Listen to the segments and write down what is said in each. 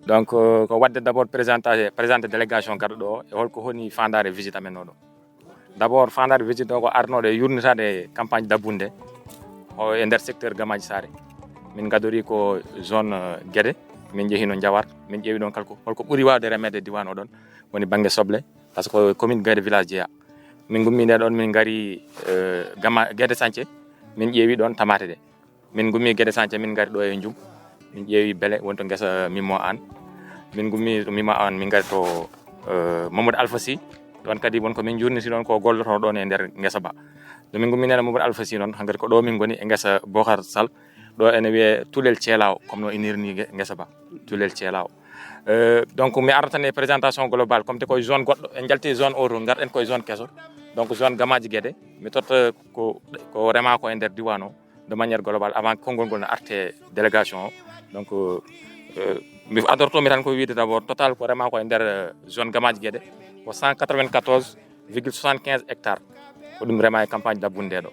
donc ko wadde d'abord présenté délégation garɗo ɗo e holko honi fandare visite amen oɗo d'abord fandare visite o ko arnoɗo e yurnitade campagne dabbunde o e nder secteur Gamaji Sare min gadori ko zone Guédé min jeehino Diawar min ƴeewi ɗon holko ɓuuri wawde remede diwan oɗon woni banggue soble par ce que commune Guédé village jeeya min gummi nde ɗon min gari Guédé Santhié min ƴeewi ɗon tamate ɗe min gummi Guédé Santhié min gari ɗo e Ndioum min ƴeewi Bélé woni to guesa Mimo An min gummi to Mimo An min gari to Mamadou Alpha Sy ɗon kadi wonko min jurniti ɗon ko golloto ɗon e nder guesa ba ɗo min gummi nene Mamadou Alpha Sy noon hankkadi ko ɗo min goni e guesa Bocar Sall ɗo ene wiye Tulel Thielaw comme no inirni guesa ba Tulel Thielaw donc mi arata tan e présentation globale comme te koye zone goɗɗo en jalti zone oto garɗen koye zone kesso donc zone Gamaji Guédé mi totta ko rema ko e nder diwan o de manière globale avant konngol ngol no arte délégation o donc mi adortomi tan ko wiide d'abord total ko rema ko e nder zone Gamaji Guédé ko 194,75 hectares ko ɗum rema e campagne dabbunde ɗo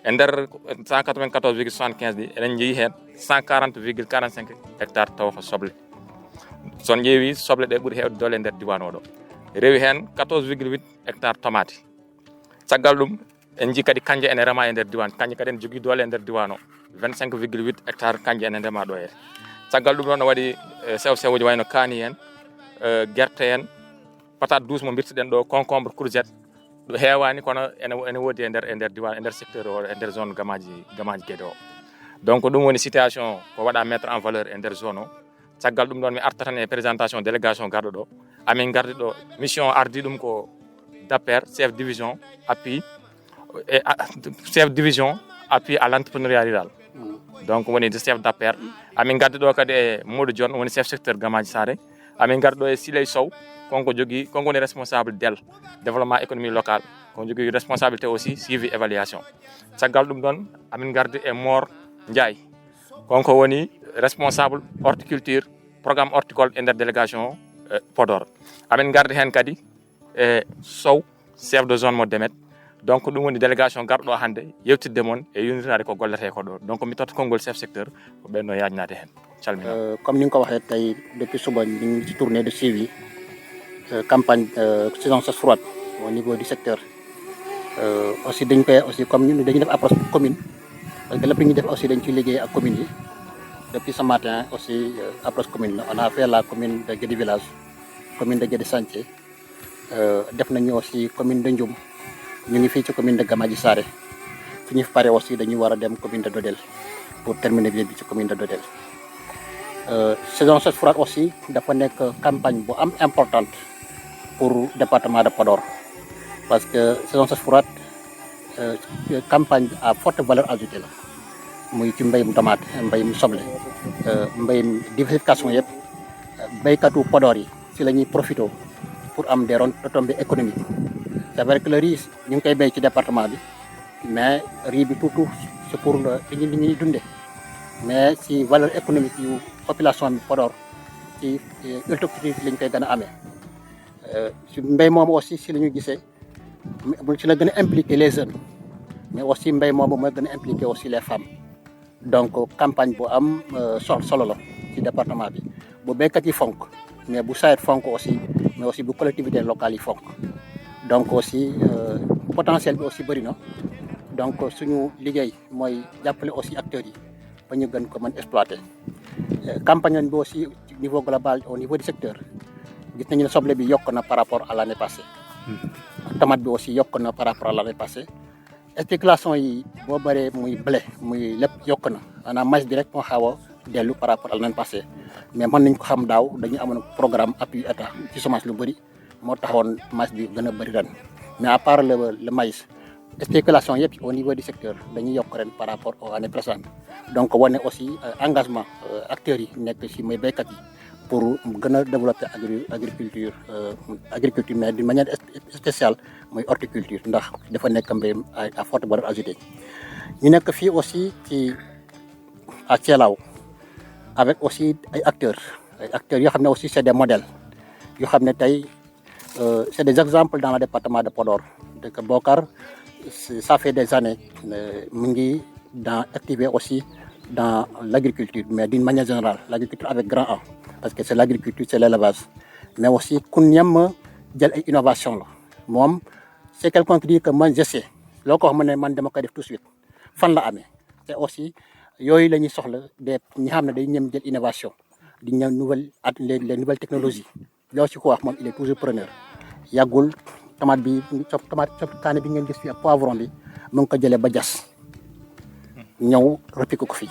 e nder 194,75 ɗi eɗen jeeyi hen 140,45 hectares taw ko soble son ƴeewi soble ɗe ɓuuri hewde dole e nder diwan oɗo rewi hen 14,8 hectares tomate caggal ɗum en jii kadi kanje ene rema e nder diwan kanje kadi en jogui dole e nder diwan o 25,8 hectares kanje ene ndema ɗo e caggal ɗum ɗon no waɗi sew sewuji wayno kaani en guerte en patate douce mo birtuɗen ɗo concombre courgette ɗo heewani kono ene woodi e nder diwan e nder secteur o e nder zone Gamaji Guédé o donc ɗum woni situation ko waɗa mettre en valeur e nder zone o caggal ɗum ɗon mi arta tan e présentation délégation garɗo ɗo amin gardi ɗo mission ardi ɗum ko DAPER chef division appui à l'entrepreneuriat rural donc woni chef DAPER amin gardi ɗo kadi e Modou Dione woni chef secteur Gamaji Sare amin gardi ɗo e Siley Sow konko woni responsable DEL développement économique local ko jogui responsabilité aussi suivi évaluation caggal ɗum ɗon amin gardi e Mor Ndiaye konko woni responsable horticulture programme horticole e nder délégation Podor amin gardi hen kadi e Sow chef de zone mo Demet donc ɗum woni délégation garɗo hande yewtidde moon e yunitade ko gollete ko ɗo donc mi totta konngol chef secteur ko ɓen no yajnade hen calmina comme ni nga ko waxee tey depuis suba ñu ngi ci tournée de suivi campagne saison sèche froide au niveau du secteur aussi dañ koy aussi comme ñun dañuy def approche commune parce que lépp lu ñuy def aussi dañ ciy liggéey ak commune yi depuis ce matin aussi approche commune la on a fait la commune de Guédé village commune de Guédé Santhié def nañu aussi commune de Ndioum ñu ngi fii ci commune de Gamaji Sare fi ñu pare aussi dañuy war a dem commune de Dodel pour terminer bi ci commune de Dodel saison sèche froide aussi dafa nekk campagne bu am importante pour département de Podor parce que saison sèche froide campagne à forte valeur ajoutée la muy ci mbéyum tomate mbéyum soble mbéyum diversification yëpp béykatu Podor yi si la ñuy profité pour am des retombées économiques c'est vrai que le riz ñu ngi koy béy ci département bi mais riz bi tout c'est pour li ñuy dundee mais si valeur économique yu population bi Podor ci horticulture lañ koy gën a amee si mbéy moomu aussi si la ñu gisee si la gën a impliqué les jeunes mais aussi mbéy moomu mooy gën a impliqué aussi les femmes donc campagne bu am solo la ci département bi bu béykat yi fonk mais bu SAED fonk aussi mais aussi bu collectivité locale yi fonk donc aussi potentiel bi aussi bëri na donc suñu liggéey mooy jàppale aussi acteurs yi ba ñu gën ko mën exploiter campagne bi aussi niveau global au niveau du secteur gis nañu ne soble bi yokk na par rapport à l'année passée tomate bi aussi yokk na par rapport à l'année passée spéculation yi boo bëree muy blé muy lépp yokk na maanaam maïs bi rek moo xaw a dellu par rapport à l'année passée mais mën nañ ko xam daaw dañu amoon programme appui état ci semence lu bëri moo taxoon maïs bi gën a bëri ren mais à part le maïs spéculation yëpp au niveau du secteur dañuy yokk ren par rapport aux années précédentes donc wane aussi engagement acteurs yi nekk ci mooy béykat yi pour gën a développer agriculture mais d'une manière spéciale mooy horticulture ndax dafa nekk mbéyam à forte valeur ajoutée ñu nekk fii aussi ci à Thielaw avec aussi ay acteurs yoo xam ne aussi c'est des modèles yoo xam ne tey c'est des exemples dans le département de Podor donc Bocar ça fait des années mu ngi activé aussi dans l'agriculture mais d'une manière générale l'agriculture avec grand A parce que c'est l'agriculture, c'est l'élevage. Mais aussi, qu'on aime l'innovation. C'est quelqu'un qui dit que moi, je sais. Ce que je man dama ko def tout de suite. Fan la amé. C'est aussi, yoy lañuy soxla des ñi xamné day ñëm jël innovation. Di ñëw les nouvelles technologies. Lo ci ko wax mom il est toujours preneur. Yagul tomate bi tomate kané bi ngeen gis fi ak poivron bi mu ngi ko jëlé ba jass. Ñëw repiqué ko fi.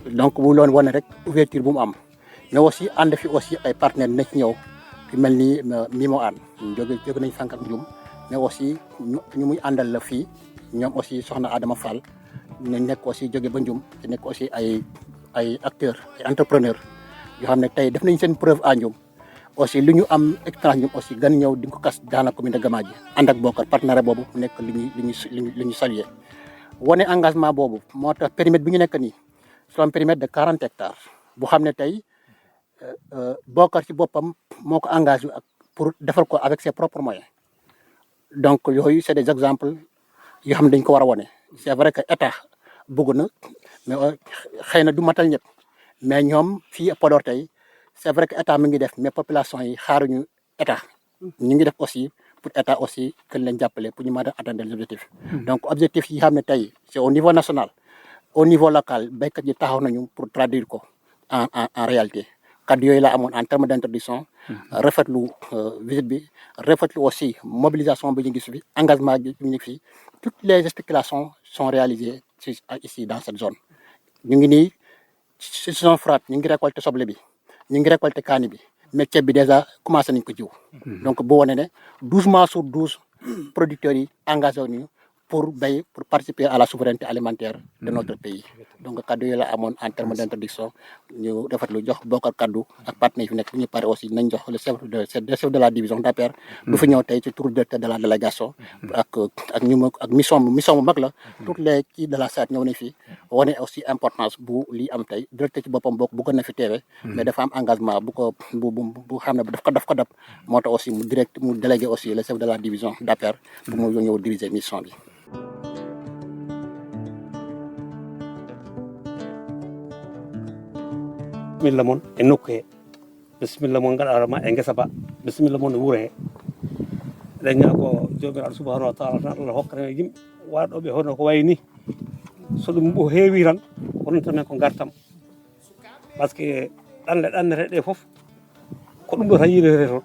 Donc bu loon wone rek ouverture bu mu am. Mais aussi and fi aussi ay partenaires nek ñëw fi melni Mimo An jóge nañ sank ak njum mais aussi ñu muy andal la fi ñom aussi soxna Adama Fall ñu nek aussi jóge ba njum te nek aussi ay acteurs ay entrepreneurs yo xamne tay def nañ seen preuve à njum aussi lu ñu am expérience ñum aussi gan ñëw di ko kas dans la commune de Gamadji and ak bokkat partenaire bobu nek li ñu saluer woné engagement bobu motax périmètre bi ñu nek ni c'est un périmètre de 40 hectares bu xamne tay bokkat ci bopam moko engagé pour defal ko avec ses propres moyens. Donc yoyu c'est des exemples yo xam dañ ko wara woné. C'est vrai que état bëgg na mais xeyna du matal ñep mais ñom fi Podor tay c'est vrai que état mi ngi def mais population yi xaaruñu état ñu ngi def aussi pour état aussi que leen jappalé pour ñu mëna atteindre les objectifs. Donc objectif yi xamné tay c'est au niveau national, au niveau local baykat yi taxaw nañu pour traduire ko en réalité. Kaddu yoy la amone en termes d'introduction rafetlu visite bi rafetlu aussi mobilisation bi ñu gis fi engagement bi ñu fi toutes les spéculations sont réalisées ici dans cette zone ñu ngi ni saison froide ñu ngi récolter soble bi ñu ngi récolter kaani bi mais ceeb bi déjà commencé nañ ko jiw donc bu woné né 12 mois sur 12 producteurs yi engagé wu pour participer à la souveraineté alimentaire de notre pays. Donc kaddu yi la amone en termes d'introduction ñu rafetlu jox bokkal kaddu ak partenaires yi nek ñu paré aussi nañ jox le chef de la division d'APR bu fi ñëw tay ci tour de la délégation ak ñu ak mission bu mag la toutes les qui de la SAT ñëw nañ fi woné aussi importance bu li am tay directeur ci bopam bok bu ko na fi téwé mais dafa am engagement bu ko bu xamné daf ko dab motax aussi mu délégué aussi le chef de la division d'APR bu mu ñëw diriger mission bi. Bismillah mon e nokkuhe bismillah mon gaɗa ma e ngesa ba bismillah mon e wuuro he eɗen ñaa ko jomiraɗo subahanahu wa taala tan Allah hokkata yimɓe waɗoɓe hono ko wayi ni so ɗum heewi tan wonon tan men ko gartam par ce que ɗanɗe ɗannete ɗe fof ko ɗum ɗo tan yiilete toon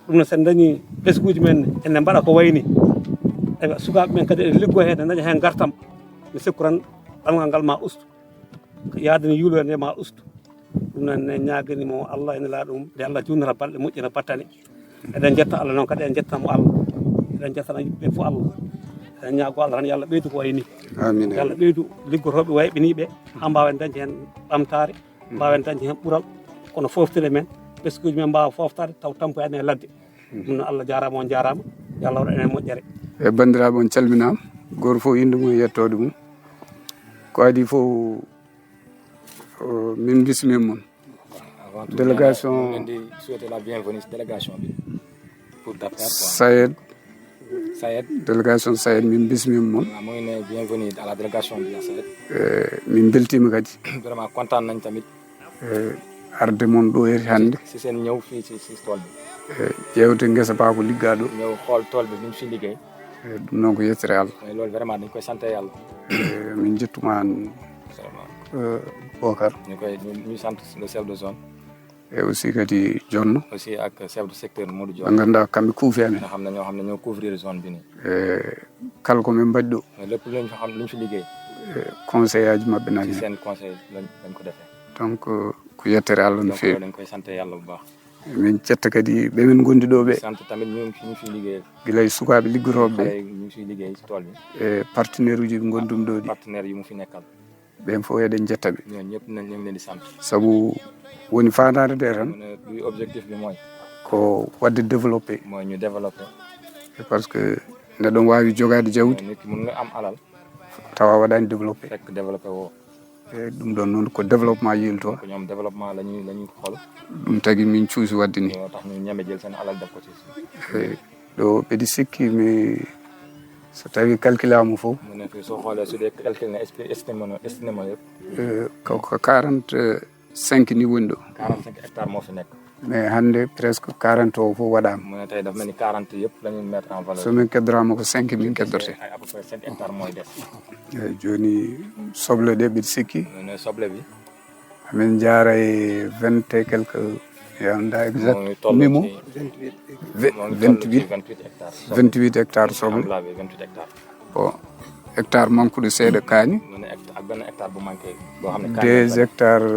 ɗum no sen dañi ɓesguji men ene mbaɗa ko wayi ni eɓe sukaɓe men kadi eɗe liggo hen daña hen gartam mi sikku tan ɗamgal ngal ma ustu yaade no yuulo nde ma ustu ɗum noon en ñaaganimo Allah ene laa ɗum nde Allah junnata balɗe moƴƴina battane eɗen jetta Allah noon kadi en jettamo Allah eɗen jettana yimɓe fof Allah eɗen ñaago Allah tan yo Allah ɓeydu ko wayi ni yo Allah ɓeydu liggotoɓe wayɓiniɓe ha mbawen dañde hen ɓamtare mbawen dañde hen ɓuural kono foftire men ɓesguji men mbawa foftade taw tampoyani e ladde ɗum noon Allah jarama on jarama yo Allah waɗan en moƴƴere e bandiraɓe on calminama goto fof inde mum e yettode mum ko adi fof min bismi mon délégation souhaiter la bienvenue délégation pour Dakar Sayed délégation Sayed min bismi mon moy né bienvenue à la délégation de Sayed min beltima kadi vraiment content nañ tamit arde mon do heri hande ci sen ñew fi ci tol bi jewte ngesa ba ko liggaɗo ñew xol tol bi ñu fi liggéey ɗum noon ko yettere Allah loolu vraiment dañ koy santé yalla min jettuma an Bokar ñu sant le chef de zone et aussi kadi Jonno aussi ak chef de secteur Modou Dione nganda kamɓe kuufi amen ñoo xam ne ñoo couvrir zone bi ni kala ko min mbaɗi ɗo lépp luñ xam luñ fi liggéey conseil aji mabɓe nani seen conseil lañ ko defee donc ko yettere Allah no feewi dañ koy sant yalla bu baax min cetta kadi ɓe men gondi ɗo ɓe sant tamit ñu fi liggéey gilay sukaɓe liggotoɓe ɓe ñu fi liggéey ci tool bi e partenaire uji ɓe gondum ɗo ɗi partenaire yi mu fi nekkal ɓen fof eɗen jetta ɓe ñoon ñëpp nañ leen di sant saabu woni fandade nde tan luy objectif bi mooy ko wadde développé mooy ñu développé parce que neɗɗon wawi jogade jawdi nit ki mun nga am alal tawa waɗani développé fekk développé wo e ɗum ɗon noon ko développement yilto ko ñoom développement lañuy xool ɗum tagui min cuusi wadde ni tax ñu ñame jël seen alal def ko ci ɗo ɓeɗi sikki mi so tawi calcule amu fof mu ne soo xoolee su dee calcule na estimé yëpp ko 40 5 ni woni ɗo 45 hectares moo fi nekk. mais hannde presque 40 o fof waɗama mu ne tey dafa mel ni 40 yëpp la ñuy mettre en valeur. somin keddorama ko 5 min keddorte ay à peu près 5 hectares mooy des. eyyi joni soble ɗe mbiɗa sikki mu ne soble bi. amin jaara e 20 et quelque yanda exact moo ngi toll mimo ci moo ngi toll ci 28 hectares. 28 hectares soble Ambla bi 28 hectares. bon hectare manqueɗo seeɗa kaani mu ne ak benn hectare bu manqué boo xam ne. 2 hectares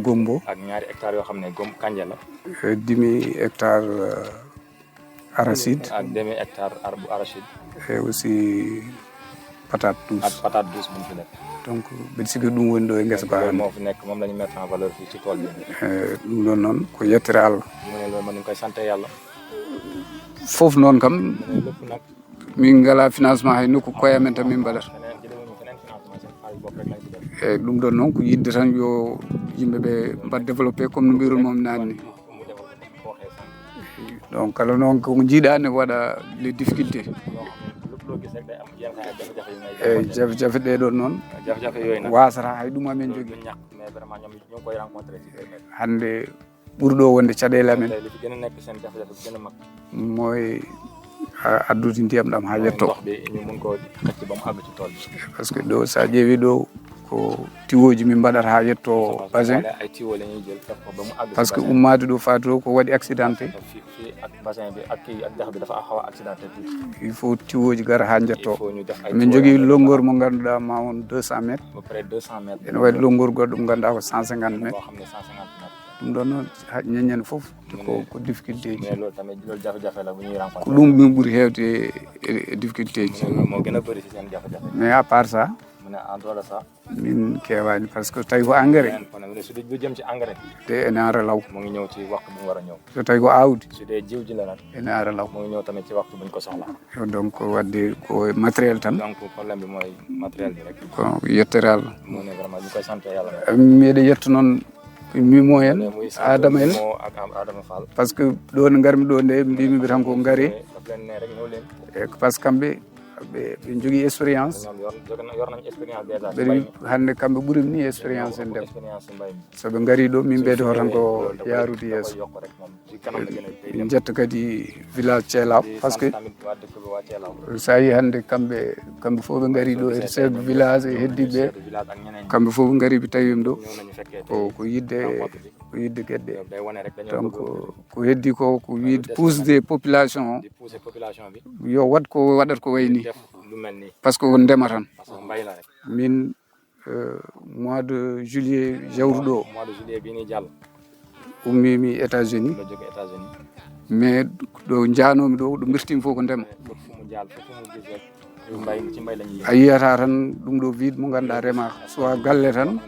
gombo ak ñaari hectares yoo xam ne kanja la. demi hectare arachide ak demi hectare bu arachide. et aussi patate douce ak patate douce bu ñu fi def. donc mbiɗa sikki ɗum woni ɗo e ngesa ba loolu hannde moo fi nekk moom la ñu mettre en valeur fii ci tool bi. ɗum ɗon noon ko yettere Allah mu ne loolu mën nañu koy sant yàlla. fof noon kam mu ne lépp nag. min ngala financement hay nokku koye men tan min mbaɗata feneen jëlewuñu feneen financement seen xaalis bopp rek lañ ci def. eyyi ɗum ɗon noon ko yidde tan yo yimɓeɓe mbat développé comme no mbirun moom naanni ni mu defal ko waxee sànq. donc kala noon ko jiiɗani waɗa les difficultés loo xam ne lépp loo gis rek day am yenn saa jafe-jafe yu ngay eyyi jafe ɗe ɗon noon jafe-jafe yooyu nag wasata hay ɗum amen loolu jogui du ñàkk mais vraiment ñoom ñu ngi koy rencontré ci biir hande ɓurɗo wonde caɗele amen tey li fi gën a nekk seen jafe-jafe bi gën a mag mooy addude ndiyam ɗam ha yetto ndox bi ñu mun koo xëcc ba mu àgg ci tool bi par ce que ɗo sa ƴeewi ɗo ko tiwoji min mbaɗata ha yetto basin ay tuyau la ñuy jël def ko ba mu àgg par ce que ummade ɗo faati ɗo ko waɗi accidenté fii ak bassin bi ak kii ak dex bi dafa xaw a accidenté tuuti il faut tiwoji gara ha il jetto faut ñu def ay min jogui longueur mo ganduɗa ma won 200 métres à peu près 200 mètres ene waɗi longueur goɗɗo mo ganduɗa ko 150 métres boo xam ne 150 mètres ɗum ɗon noon ñaññen foof ko difficulté ji mais loolu tamit loolu jafe-jafe la bu ñuy rencontré ko ɗum min ɓuuri hewde e difficulté ji loolu moo gën a bëri si seen jafe-jafe mais à part ça mu ne en dehors de ça min kewani par ce que tawi ko engrais kon nag su dee lu jëm ci engrais te ene ara law mu ngi ñëw ci waxtu bu mu war a ñëw so tawi ko awdi su dee jiw ji la nag ene ara law mu ngi ñëw tamit ci waxtu buñ ko soxla donc wadde ko matériel tan donc problème bi mooy matériel bi rek ko yettere Allah mu ne vraiment ñu koy sant yàlla mbiɗa yetto noon mimo en muy adama en moo ak Adama Fall par ce que ɗo nde garmi ɗo nde mbimiɓe tan ko gaari daf leen ne rek ñëw leen e par ce que kamɓe ɓe jogui expérience ñoom yor nañ expérience déjà ci ɓeɗe mbay mi hande kamɓe ɓuurimi ni expérience en ndem expérience ci mbay mi soɓe gaari ɗo min ɓeydo tan ko loolu da yaarude koy yeeso yokk rek moom ci kanam la gën a tey dem jetta kadi village Thielaw par ce que tamit waa dëkk bi waa Thielaw sa yi hande kamɓe fof ɓe gaari ɗo e chef de village e heddiɓe village ak ñeneen kamɓe fof ɓe gaari ɓe tawima ɗo ñëw nañu fekkee ko yidde gueɗɗe day wane rek dañoo donc bëgg ko heddi ko wiide pousse des population di pousser population bi o yo wat ko waɗata ko way ni def lu mel nii par ce que ko ndema tan parce que mbay la rek min mois de juillet jawru ɗo mois de juillet bii nii jàll ummimi États-Unis la jóge États-Unis mais ɗo janomi ɗo ɗo birtimi fof ko ndema fu mu jàll fu mu gis rek mbay ci mbay la ñuy a yiyata tan ɗum ɗo wiide mo ganduɗa remaka soit galle tan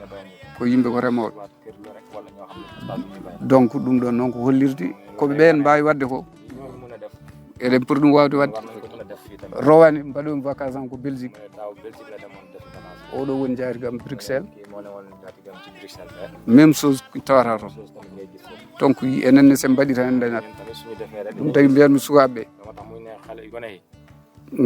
ko yimɓe ko remoɓe waa kër la rek wala ñoo xam ne espace bu ñuy bay donc ɗum ɗon noon ko hollirde koɓe ɓen mbawi wadde ko ñoo mun a def eɗen pour ɗum wawde wadde war nañ ko mën a def fii tamit rowani mbaɗomi vacance an ko Belgique daaw Belgique la demoon def vacance oɗo woni jaari gam Bruxelles kii moo ne woon jaatigam ci Bruxelles fe même chose tawata toon chose tamit ngay gis foofu donc enenne sen mbaɗi tan en dañat ñun tamit suñu defee rek ɗum tagi mbiyanmi sukaɓeɓe moo tax muy ne xale gone yi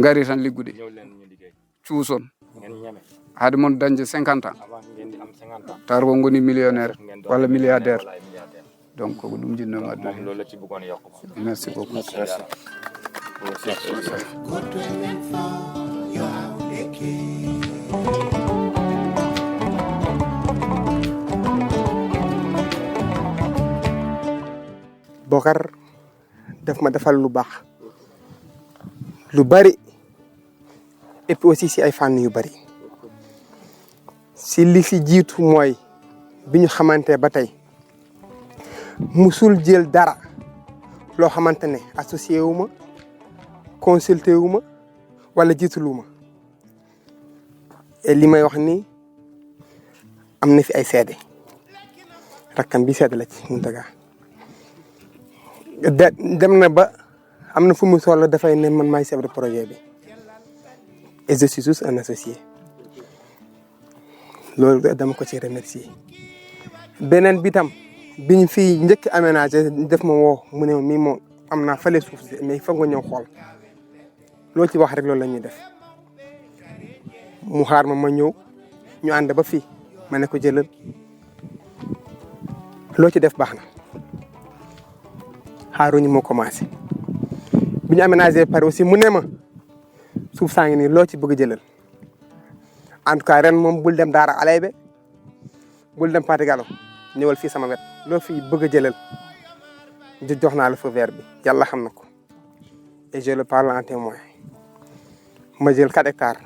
gaari tan liggude ñëw leen ñu liggéey cuuson ngeen ñeme haade moon dañde 50 ans avant ngeen di am 50 ans tawata ko goni millionnaire ngeen doon walla milliardaire wala ay milliardaire donc ko ɗum jinnomi moom addude loolu la ci bëggoon yokk moom merci beaucoup Bokar daf ma defal lu baax lu bari et puis aussi si ay fànn yu bari si li fi jiitu mooy bi ñu xamante ba tey musul jël dara loo xamante ne associé wu ma consulté wu ma wala jiitalu ma et li may wax ni am na fi ay seede rakkam bi seede la ci Mountaga dem na ba am na fu mu toll dafay ne man maay chef de projet bi et je suis juste un associé loolu dama ko ci remercier beneen bi tam bi ñu fi njëkk aménagé def ma woo mu ne mii moom am naa fale suuf si mais foog nga ñëw xool loo ci wax rek loolu la ñuy def mu xaar ma ñëw ñu ànd ba fii ma ne ko jëlal loo ci def baax na xaaruñu moo commencé bi ñu aménagé pare aussi mu ne ma suuf saa ngi nii loo ci bëgg a jëlal en tout cas ren moom bul dem Daara Alaybe bul dem Paté Gallo ñëwal fii sama wet loo fi bëgg a jëlal jox naa la feu vert bi yàlla xam na ko et je le parle en témoin ma jël 4 hectares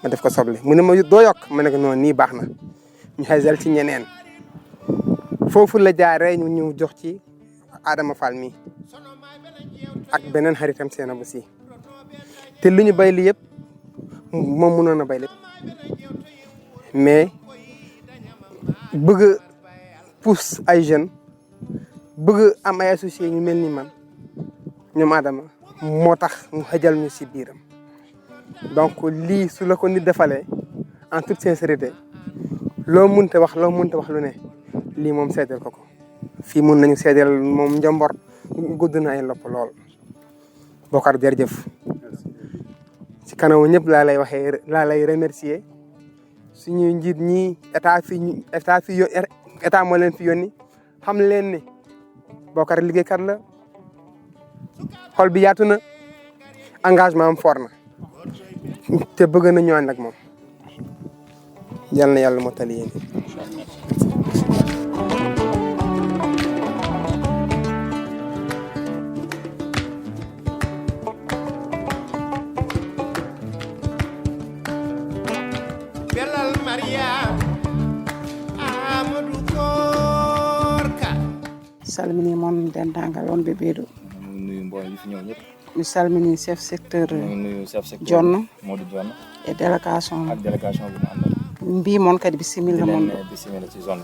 ma def ko soble mu ne ma doo yokk ma ne ko noonu nii baax na ñu xasal ci ñeneen foofu la jaaree ñu jox ci Adama Fall mi ak beneen xaritam seena bu si te lu ñu bay li yëpp moom mënoon a bay lépp mais bëgg a pousse ay jeunes bëgg am ay associés ñu mel ni man ñoom Adama moo tax mu xajal ñu si biiram donc lii su la ko nit defalee en toute sincérité loo mënta wax lu ne lii moom seedeel ko fii mun nañu seedeel moom Njambor gudd na ay lopp lool Bokar jërëjëf ci kanamu ñëpp laa lay remercier suñuy njiit ñi état moo leen fi yónni xam leen ni Bokar liggéeykat la xol bi yaatu na engagement am fort na te bëgg na ñu ànd ak moom yal na yàlla mottali yéen belal Mariam Amadou Korka salmini moon dendagal wonɓe ɓeeɗo nuyu mbooloo yi fi ñëw ñëpp mi salmini chef secteur nuyu chef secteur Jonno Modou Jonno e délégation ak délégation bi mu àndal mbi moon kadi bisimilla moon ɗo bisimilla ci zone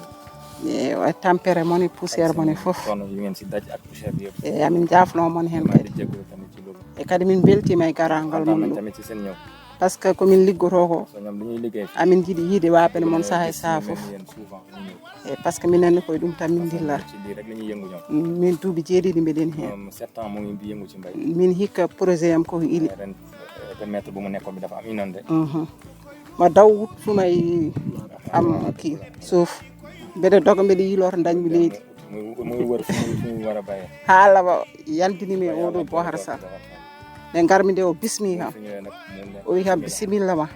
e tampere moon e poussiére moon e fof sonn yi ngeen si daj ak poussière bi yëpp e amin jafno moon hen kadi di jégalu tamit ci loolu e kadi min beltima e garangal moon ɗo tamit ci seen ñëw par ce que komin liggoto ko so ñoom dañuy liggéey amin jiiɗi yiide waɓene moon saaha e saaha fof yéen souvent ñu ñëw e par ce que minenne koye ɗum tan min dillata ci lii rek la ñuy yëngu ñoom min duuɓi jeeɗiɗi mbeɗen hen moom 7 ans mu ngi di yëngu ci mbay min hikka projet am koko ili ren permettre bu mu nekkoon bi dafa am inondé ma daw wutfuma e am kii suuf mbeɗa doga mbeɗa yiilota dañmi leydi muy wër fu mu war a bayee haala yaldinimi e oɗo Bohar Sall nde garmi nde o bismi kam o wi kam bisimilla ma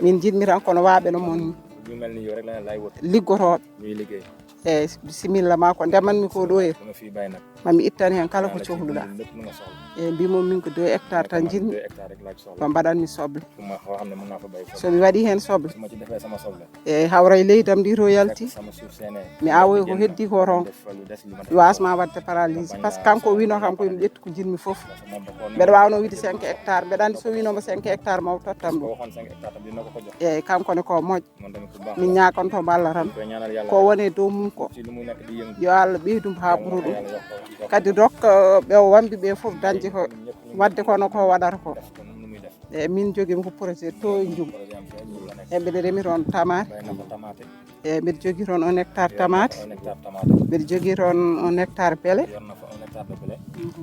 min jiɗmi tan kono waaɓe no moon ñu mel ni yow rek la lay wër liggotoɓe ñuy liggéey eyyi bisimilla ma ko ndemanmi ko ɗo e dama fi bay nag mami ittan hen kala ko cohluɗa lépp lu nga soxla eyyi mbimom min ko 2 hectares tan jinmi 2 hectares rek laa ci soxla ko mbaɗanmi soble fu ma xoo xam ne mën naa fa bay somi waɗi hen soble su ma ci defee sama soble eyyi hawray leydam ndi to yalti sama suuf seenee mi awoy ko heddi ko ron def lu des li ma def wasma wadde paralyse par ce que kanko wino kam koyemi ƴettu ko jinmi foof mbeɗa wawno wiide 5 hectares mbeɗa andi so winoma 5 hectares maw tottam ɗum waxoon 5 hectares tam dina ko ko jox eyyi kankone ko moƴƴo moom tamit ku baax min ñakonto balla tan koy ñaanal yàlla ko woni dow mum ko ci lu muy nekk di yëngu yo Allah ɓeydum ha ɓuura ɗum yàlla yokk ko kadi rokka ɓe wambi ɓe foof dañde ko wadde kono ko waɗata ko def ko nu muy def eyyi min joguimi ko projet to e jum projet am fee ñu la nekk e mbeɗa remi toon tamate bay na ko tamaate eyyi mbeɗa jogui toon 1 hectare tamate 1 hectare tamaate mbeɗa jogui toon 1 hectare beele yor na fa 1 hectare de blé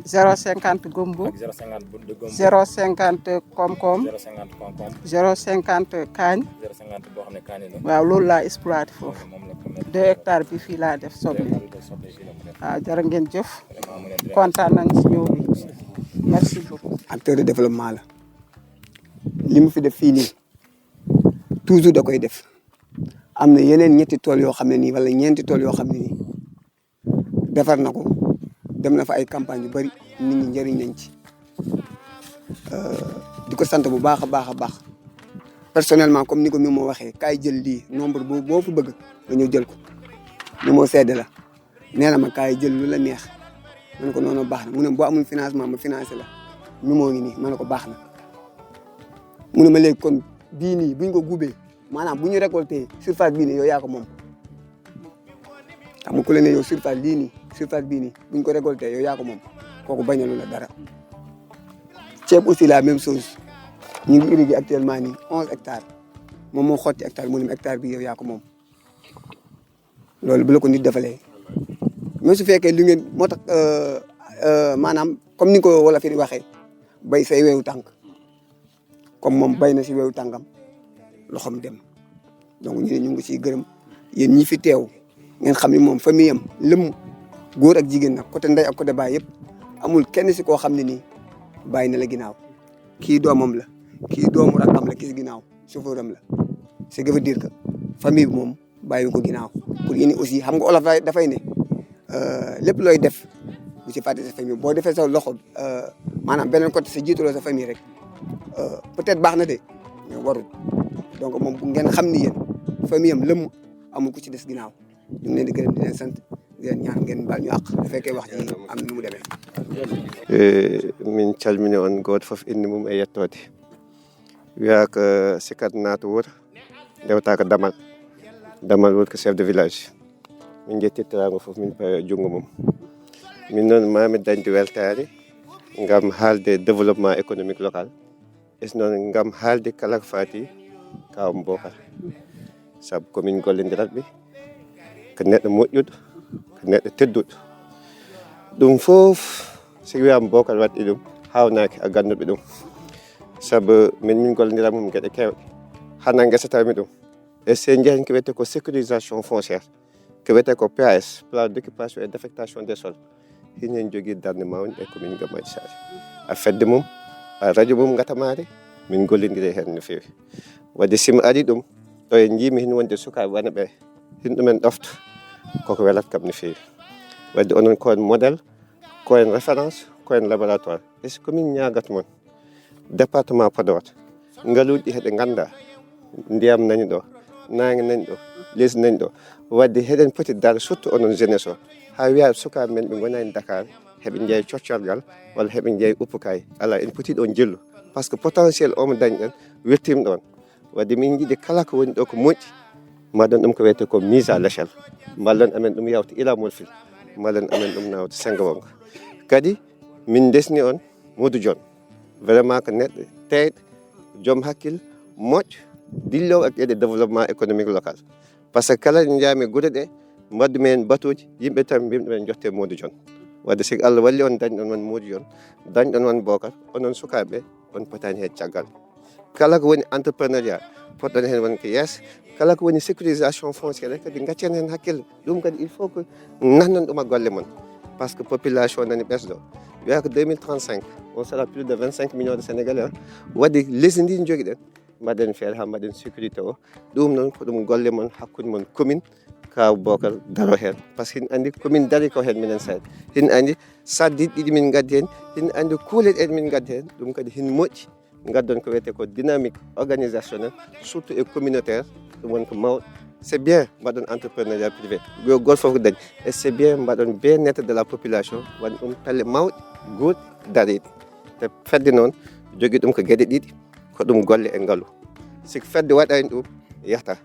0,50 gombo ak 0,50 de gomme 0,50 koom-koom 0,50 concombre 0,50 kaañ 0,50 boo xam ne kaani la waaw loolu laa exploité foofu moom la ko mettre 2 hectares bi fii laa def soble soble fii la ko def waaw jërë ngeen jëf vraiment mu ne kontaan nañ ci ñëw bi merci beaucoup acteur de développement la li mu fi def fii nii toujours da koy def am na yeneen ñetti tool yoo xam ne nii wala ñeenti tool yoo xam ne nii defar na ko dem na fa ay campagne yu bari nit ñi njëriñ nañ ci di ko sant bu baax a baax a baax personnellement comme ni ko mi moo waxee kaay jël lii nombre boobu boo fi bëgg nga ñëw jël ko mi moo sedd la nee na ma kaay jël lu la neex ma ne ko noonu baax na mu ne boo amul financement ma financé la mi moo ngi nii ma ne ko baax na mu ne ma léegi kon bii nii buñ ko guubee maanaam bu ñu récolté surface bii nii yow yaa ko moom xam nga ku la ne yow surface lii nii surface bii nii buñ ko récolté yow yaa ko moom kooku bañalu la dara ceeb aussi la même chose ñu ngi irrigué actuellement nii 11 hectares moom moo xotti hectare mu ne hectare bi yow yaa ko moom loolu bu la ko nit defalee même su fekkee lu ngeen moo tax maanaam comme ni ko wala fi di waxee bay say weewu tànk comme moom bay na si weewu tànkam loxoom dem donc ñu ne ñu ngi siy gërëm yéen ñi fi teew ngeen xam ni moom famille am lëmm góor ak jigéen nag côté ndey ak côté baay yëpp amul kenn si koo xam ne nii bàyyi na la ginnaaw kii doomam la kii doomu rakkam la kii si ginnaaw chauffeur am la ce qui veut dire que famille bi moom bàyyi ko ginnaaw pour yéen aussi xam nga olof dafay ne lépp looy def bu si fàtte sa famille boo defee sa loxo maanaam beneen côté sa jiitaloo sa famille rek peut-être baax na de mais warul donc moom bu ngeen xam ni yéen famille am lëmm amul ku ci des ginnaaw ñu ngi leen di gërëm di leen sant di leen ñaan ngeen baal ñu àq bu fekkee wax ji am na nu mu demee. min calmini on gooto fof indi mum e yettode wiya ko Sickat naata wuuro ndewta ko damal woni ko chef de village min jettitirago fof min pawi junngo mum min noon mami dañde weltare ngam haalde développement économique local es noon ngam haalde kala ko fati kawam Bocar saabu komin gollodirat ɓe ko neɗɗo moƴƴuɗo ko neɗɗo tedduɗo ɗum fof so wiyama Bocar waɗɗi ɗum hawnaki a ganduɓe ɗum saabu min gollodirat mum gueɗe kewɗe hana guesatami ɗum e se jeeyi ko wiyete ko sécurisation fonciére ko wiyete ko PAS plan d' occupation et d' affectation des sols hin hen jogui darde mawde e commune Gammaji Sary a fedde mum a radio mum gatamade min gollodiri hen no fewi wadde simi ari ɗum ɗo e jiimi hin wonde sukaɓe wana ɓe hin ɗumen ɗofta koko welat kam no fewi wadde onon ko en modèle ko en référence ko en laboratoire e so komin ñagata moon département Podor ngaluji ɗi heɗe ganda ndiyam nani ɗo nangue nani ɗo leydi nani ɗo wadde heɗen poti dar surtout onon jeunesse o ha wiya sukaɓe men ɓe gonani Dakar heɓe jeeya coccorgal walla heɓe jeeya uppukay ala en poti ɗon jillu par ce que potentiel omo dañɗen wettima ɗon wadde min jiiɗi kala ko woni ɗo ko moƴƴi mbaɗon ɗum ko wiyete ko mise à l' échelle mballon amen ɗum yawta ila molfil mballon amen ɗum nawta Sengo kadi min desni on Modou Dione vraiment ko neɗɗo teyɗo joom hakkille moƴƴo dillowo ak gueɗe développement économique local par ce que kala ɗo jaami guure ɗe mbaddu men batuji yimɓe tan mbimi ɗumen jotte Modou Dione wadde siko Allah walli on dañɗon won Modou Dione dañɗon won Bocar onon sukaɓe on potani hen caggal kala ko woni entrepreneuriat poɗɗon hen won ko yees kala ko woni sécurisation fonciére kadi gaccen hen hakkille ɗum kadi il faut que nannan ɗum a golle mon par ce que population nani ɓesɗo wiya ko 2035 on sera plus de 25 millions de sénégalais wadde leydi ndi jogui ɗen mbaɗen feere ha mbaɗen sécurité o ɗum noon ko ɗum golle mon hakkude mon commune kaw Bocar daro hen par ce que hin andi komin dari ko hen minen sayde hin andi saddiɗi ɗiɗi min gaddi hen hin andi kuuleɗe ɗe min gaddi hen ɗum kadi hin moƴƴi gaddon ko wiyete ko dynamique organisationnel surtout et communautaire ɗum woni ko mawɗo c' est bien mbaɗon entrepreneuriat privé goto foof ko dañi et c' est bien mbaɗon bien-être de la population waɗi ɗum pelle mawɗe guuɗe dariɗe te fedde noon jogui ɗum ko gueɗe ɗiɗi ko ɗum golle e ngaalu siko fedde waɗani ɗum yahata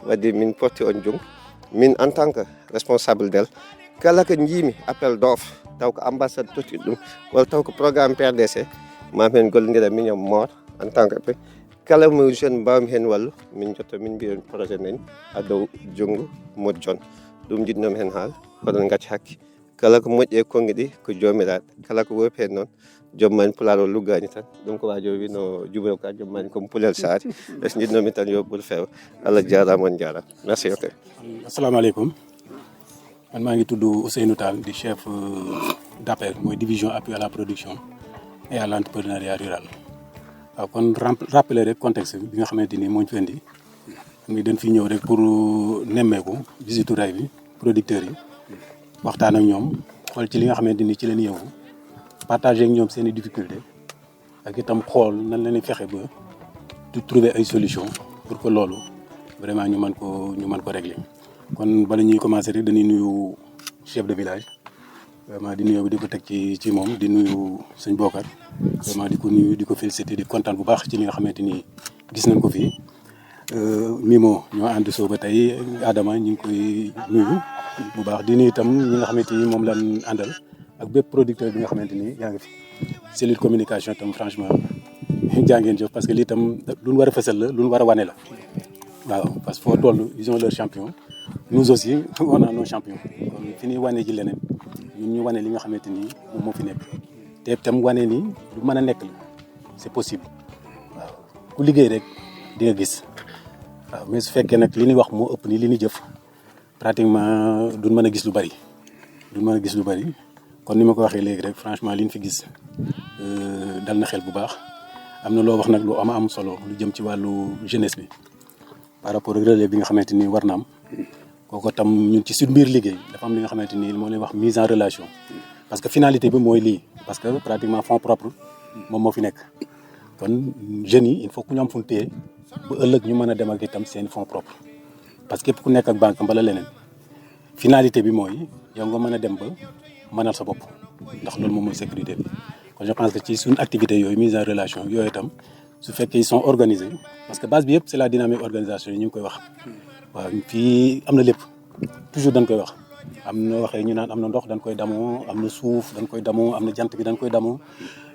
wadde min porti on jungo min en tant que responsable d'elle kala ko jiimi appel d' offre taw ko ambassade totti ɗum walla taw ko programme PRDC mam hen gollodira min Mor en tant que kala mo jeune mbawmi hen wallu min jotto min mbiyon projet nani ha dow junggo Modou Dione ɗum jiɗnomi hen haal koɗon gacci hakke kala ko moƴƴi e kongue ɗi ko jomiraɗe kala ko wopi hen noon jommani pulaar o luggani tan ɗum ko wajo wi no juuɓe ka jommani comme Pulel Sary es jiɗnomi tan yo ɓuur feewa Allah jarama on jarama merci ok assalamu aleykum man maa ngi tudd Ousseynou Tall di chef d'APR mooy division appui à la production et à l' entrepreneuriat rural waaw kon rappeler rek contexte bi nga xamante ni moo ñu fi indi mi dañ fi ñëw rek pour nemmeeku visite ray bi producteurs yi waxtaan ak ñoom xool ci li nga xamante ni ci leen yëngu partager ak ñoom seen i difficulté ak itam xool nan la ñuy fexe ba di trouver ay solution pour que loolu vraiment ñu mën ko régler kon bala ñuy commencer rek dañuy nuyu chef de village vraiment di nuyu di ko teg ci moom di nuyu sëñ Bocar vraiment di ko nuyu di ko féliciter di kontaan bu baax ci li nga xamante ni gis nañ ko fii Mimo ñoo ànd soo ba tey Adama ñu ngi koy nuyu bu baax di nuyu itam ñi nga xamante ni moom lañ àndal ak bépp producteur bi nga xamante ni yaa ngi fi cellule communication itam franchement jaa ngeen jëf parce que lii itam lu ñu war a fësal la lu ñu war a wane la waaw parce que foo toll ils ont leur champion nous aussi on a nos champions kon fi ñuy wane ji leneen ñun ñu wane li nga xamante ni moom moo fi nekk te itam wane ni lu mën a nekk la c'est possible waaw ku liggéey rek di nga gis waaw mais su fekkee nag li ñuy wax moo ëpp ni li ñuy jëf pratiquement duñ mën a gis lu bari kon ni ma ko waxee léegi rek franchement li ñu fi gis dal na xel bu baax am na loo wax nag lu am solo lu jëm ci wàllu jeunesse bi par rapport ak relais bi nga xamante ni war na am kooku tam ñun ci suñu biir liggéey dafa am li nga xamante ni moo lay wax mise en relation parce que finalité bi mooy lii parce que pratiquement fonds propre moom moo fi nekk kon jeunes yi il faut que ñu am fu ñu téye ba ëllëg ñu mën a dem ak itam seen fonds propre parce que képp ku nekk ak banque mbala leneen finalité bi mooy yow nga mën a dem ba mënal sa bopp ndax loolu moom mooy sécurité bi kon je pense que ci suñu activité yooyu mise en relation yooyu itam su fekkee ils sont organisés parce que base bi yëpp c'est la dynamique organisation yi ñu ngi koy wax waaw fii am na lépp toujours dañ koy wax am na waxee ñu naan am na ndox dañ koy damoo am na suuf dañ koy damoo am na jant bi dañ koy damoo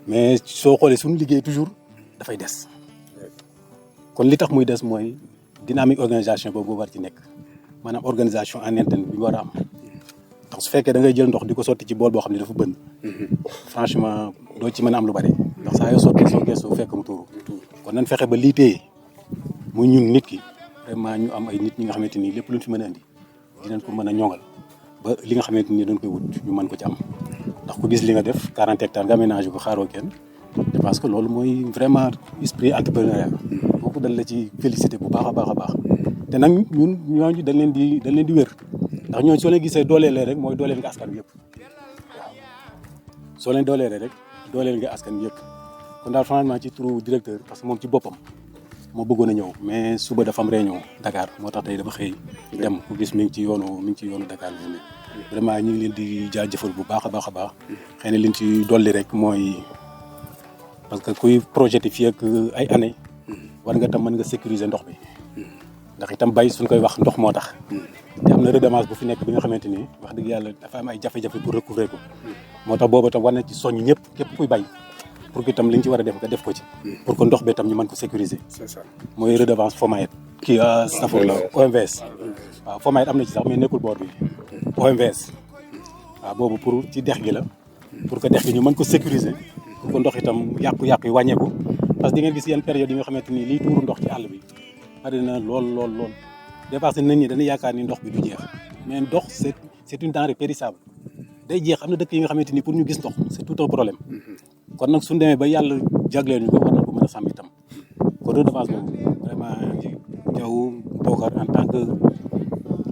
mais soo xoolee suñu liggéey toujours dafay des kon li tax muy des mooy dynamique organisation boobu war ci nekk maanaam organisation en interne bi war a am ndax su fekkee da ngay jël ndox di ko sotti ci bool boo xam ne dafa bënn franchement doo ci mën a am lu bari ndax saa yoo sotti soo gëstoo fekk mu tuuru kon nañ fexe ba lii téye muy ñun nit ki vraiment ñu am ay nit ñi nga xamante ni lépp luñ fi mën a indi dinañ ko mën a ñoŋal ba li nga xamante ni dañ koy wut ñu mën ko ci am ndax ku gis li nga def 40 hectares nga aménagé ko xaaroo kenn je pense que loolu mooy vraiment esprit entrepreneurial kooku dañ la ci félicité bu baax a baax te nag ñun ñooñu dañ leen di wér ndax ñooñu soo leen gisee dooleelee rek mooy dooleel nga askan bi yëpp waaw soo leen dooleelee rek dooleel nga askan bi yëpp kon daal franchement ci turu directeur parce que moom ci boppam moo bëggoon a ñëw mais suba dafa am réunion Dakar moo tax tey dafa xëy dem ku gis mi ngi ci yoonu Dakar bi vraiment ñu ngi leen di jaajëfal bu baax a baax xëy na liñ ci dolli rek mooy parce que kuy projeté fii ak ay années war nga tam mën nga sécuriser ndox bi ndax itam bay suñ koy wax ndox moo tax te am na redevance bu fi nekk bi nga xamante ni wax dëgg yàlla dafa am ay jafe-jafe pour recouvrer ko moo tax boobu tam war na ci soññ ñëpp képp kuy bay pour que itam li ñu ci war a def nga def ko ci pour que ndox bi itam ñu mën ko sécuriser mooy redevance FOMAET kii safo la OMVS waaw FOMAET am na ci sax mais nekkul boor bi OMVS waaw boobu pour ci dex gi la pour que dex gi ñu mën ko sécuriser pour que ndox itam yàqu-yàqu yi wàññeeku parce que di ngeen gis yenn période yi nga xamante ni liy tuuru ndox ci àll bi bari na lool dépassé nit ñi dañuy yaakaar ni ndox bi du jeex mais ndox c'est une denrée périssable day jeex am na dëkk yi nga xamante ni pour ñu gis ndox c'est tout un problème kon nag suñu demee ba yàlla jagleel ñu ko war na ko mën a sàmm itam kon redevance boobu vraiment yow Bokar en tant que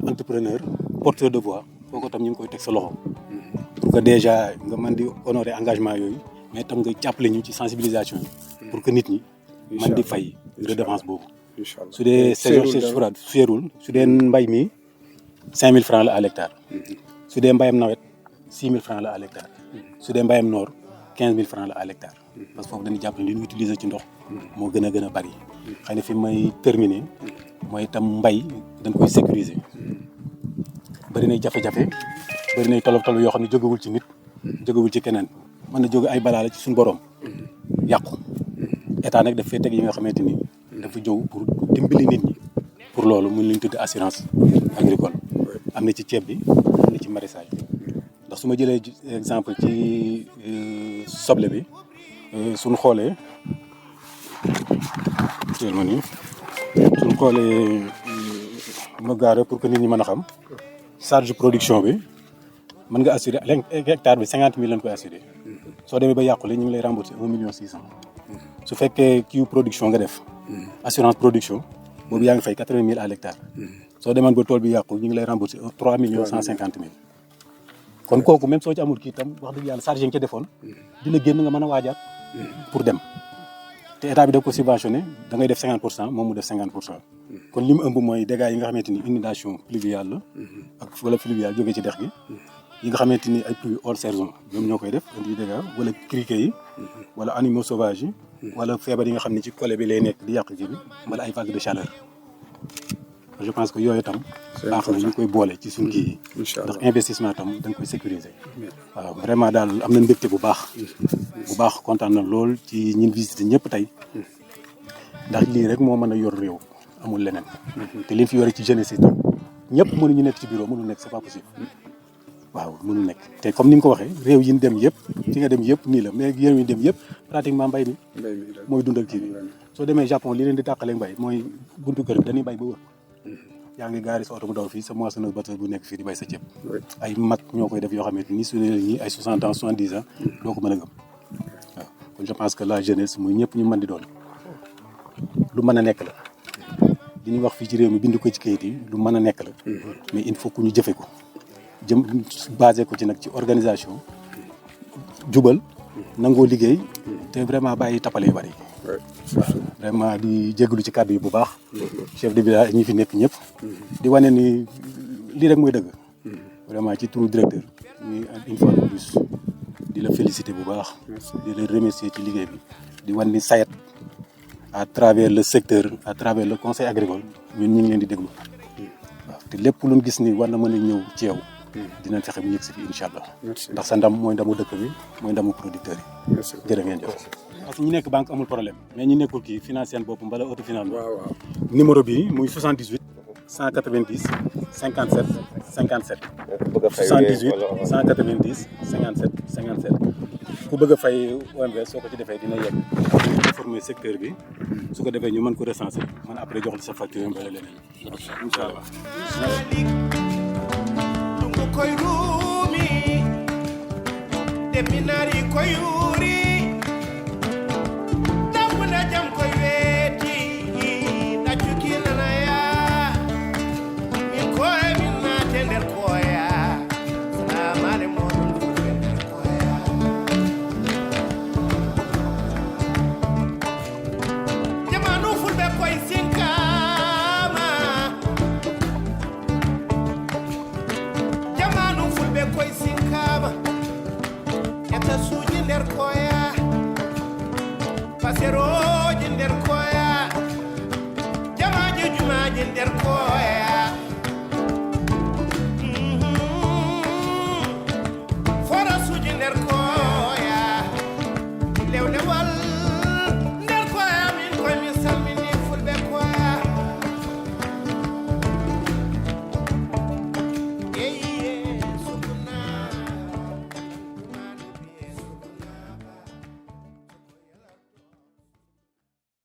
entrepreneur porteur de voix kooku tam ñu ngi koy teg sa loxo pour que déjà nga mën di honorer engagement yooyu mais tam nga jàppale ñu ci sensibilisation yi pour que nit ñi mën di fay redevance boobu su dee saison séerul su dee mbay mi 5000 francs la à l'hectare su dee mbayam nawet 6000 francs la à l'hectare su dee mbayam noor 15000 francs la à l'hectare parce que foofu dañuy jàpp ne li ñu utiliser ci ndox moo gën a bari xëy na fi may terminer mooy itam mbay dañ koy sécuriser bari nay jafe-jafe bari nay tolof yoo xam ne jógewul ci nit jógewul ci keneen mën na jóge ay balaa la ci suñu borom yàqu état nag daf fee teg yi nga xamante ni dafa jóg pour dimbali nit ñi pour loolu mun lañ tudd assurance agricole am na ci ceeb bi am na ci maraîchage bi ndax su ma jëlee exemple ci soble bi suñ xoolee ma gaare pour que nit ñi mën a xam charge production bi mën nga assurer hectare bi 50 000 lañ koy assurer soo demee ba yàqule ñu ngi lay rembourser 1 million 600 su fekkee kiiw production nga def assurance production boobu yaa ngi fay 80 000 à l'hectare soo demoon ba tool bi yàqu ñu ngi lay rembourser 3 millions 150 000 kon kooku même soo ci amul kii tam wax dëgg yàlla charge yi nga ca defoon dina génn nga mën a waajaat pour dem te état bi da ko subventionné da ngay def 50% moom mu def 50% kon li mu ëmb mooy dégâts yi nga xamante ni inondation pluviale la ak wala pluviale jógee ci dex gi yi nga xamante ni ay pluies hors saison ñoom ñoo koy def indi dégâts wala criquets yi wala animaux sauvages yi wala feebar yi nga xam ne ci collé bi lay nekk di yàq ji bi wala ay vagues de chaleur je pense que yooyu tam baax na ñu koy boole ci suñu kii yi ndax investissement tam da nga koy sécuriser waaw vraiment daal am na mbégte bu baax kontaan na lool ci ñin visité ñëpp tey ndax lii rek moo mën a yor réew amul leneen te liñ fi yore ci jeunesse yi tam ñëpp mënuñu nekk ci bureau mënu nekk c'est pas possible waaw mënu nekk te comme ni nga ko waxee réew yi ñu dem yëpp fi nga dem yëpp nii la mais réew yi ñu dem yëpp pratiquement mbay mi mooy dundal kii bi soo demee Japon li leen di tàqalee mbay mooy buntu kër bi dañuy bay ba wër yaa ngi gaari sa oto bu daw fii sa moissonneuse batteuse bu nekk fii di bay sa ceeb ay mag ñoo koy def yoo xamante ni su ne ñi ay 60 ans 70 ans doo ko mën a gëm waaw kon je pense que la jeunesse muy ñëpp ñu mën di doon lu mën a nekk la li ñuy wax fii ci réew mi bind ko ci kayit yi lu mën a nekk la mais il faut que ñu jëfe ko jëm basé ko ci nag ci organisation jubal nangoo liggéey te vraiment bàyyi tappale yu bari waaw vraiment di jégalu ci kàddu yi bu baax chef de village ñi fi nekk ñëpp di wane ni lii rek mooy dëgg vraiment ci turu directeur ñu une fois de plus di la féliciter bu baax di la remercier ci liggéey bi di wan ni SAED à travers le secteur à travers le conseil agricole ñun ñu ngi leen di déglu waaw te lépp lu ñu gis ni war na mën a ñëw ci yow dinañ fexe bu ñëg si fi incha allah ndax sa ndam mooy ndamu dëkk bi mooy ndamu producteur yi jërë ngeen jëf parce que ñi nekk banque amul problème mais ñi nekkul kii financier bopp mbala autofinance numéro bi muy 78 190 57 57 78 190 57 57 ku bëgg a fay OMVS soo ko ci defee dina yegg informer secteur bi su ko defee ñu mën ko recenser man après jox la sa facture mbala leneen incha allah koy rumi de minari koy